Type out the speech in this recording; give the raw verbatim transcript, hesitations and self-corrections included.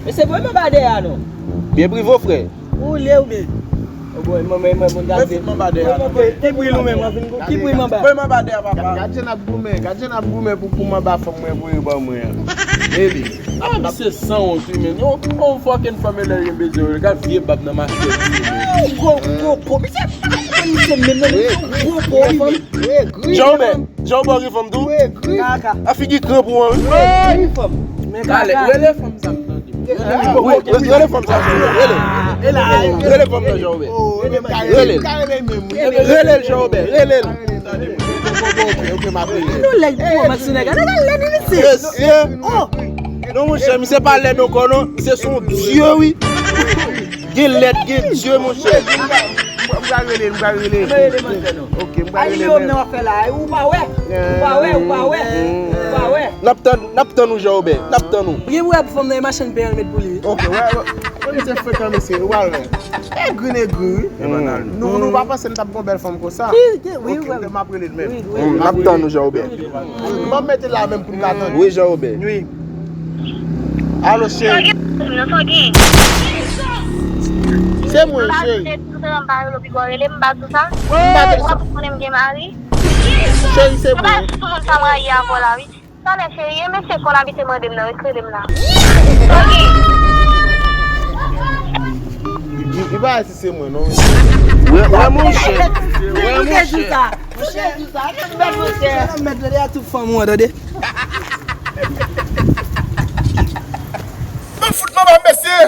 Mesye, voye m anba dèyè a non. Byen prive w, frè. Ou le ou byen? Ou voye m anba, mwen, mwen, gade. Voye m anba dèyè a non. Ki bri nou menm, anfin, ki bri m anba? Voye m anba dèyè a, papa. Gad jan n ap goumen, gad jan n ap goumen pou, pou m anba fanm mwen voye ban mwen an. Baby. Ah, misye sanwont wi, men. Yon, yon fucking fanm elè gen bezwen, gad vye bab nan mache. Gwo, gwo, gwo, misye, misye menm nan, gwo, gwo, wi. Jan Obè, Jan Obè gen fanm tou? Kaka. A figi kranp ou an, wi. Wi, fanm. Men kaka. Rele fanm sa m tande. Rele fanm sa, rele. Rele fanm nan, Jan Obè. Rele l. Rele l, Jan Obè, rele l. Nou lèd pou mèt sou nèg la. Nèg la lèd, wi, mesye. Mesye. Non, monchè, misye pa lèd ankò, non. Misye se yon dye, wi. Gen lèd, gen dye, monchè. M pral rele, m pral rele. Ok, m pral rele. Ayo, men w ap fè la. Ou pa wè? Ou pa wè, ou pa wè, ou pa wè. N ap tann, n ap tann ou, Jan Obè. N ap tann ou. Gen pou wè pou fanm nan e machann pen an met pou li. Ok, wè, wè. Wè, misye frekan, mesye. Ou pral wè. Egri, egri, wi. Nou, nou pa panse n t ap gon bèl fanm konsa. Ki, ki, wi, wi. M ap rele l menm. N ap tann ou, Jan Obè. Ban m mete la menm pou m ka tande. Wi, Jan Obè. Wi. Alo, cheri. Se mwen, cheri. Cheri, se mwen. Talè, cheri, e mesye kon abite mande m nan, wi, rele m la. Li, li pa wè si se mwen, non. Wè, wè, monchè. Wè, monchè. Monchè, di sa. Monchè, di sa. Mèt, monchè. Mèt, mèt, tout fanm ou an, tande. Ban m fout mwen ba mesye.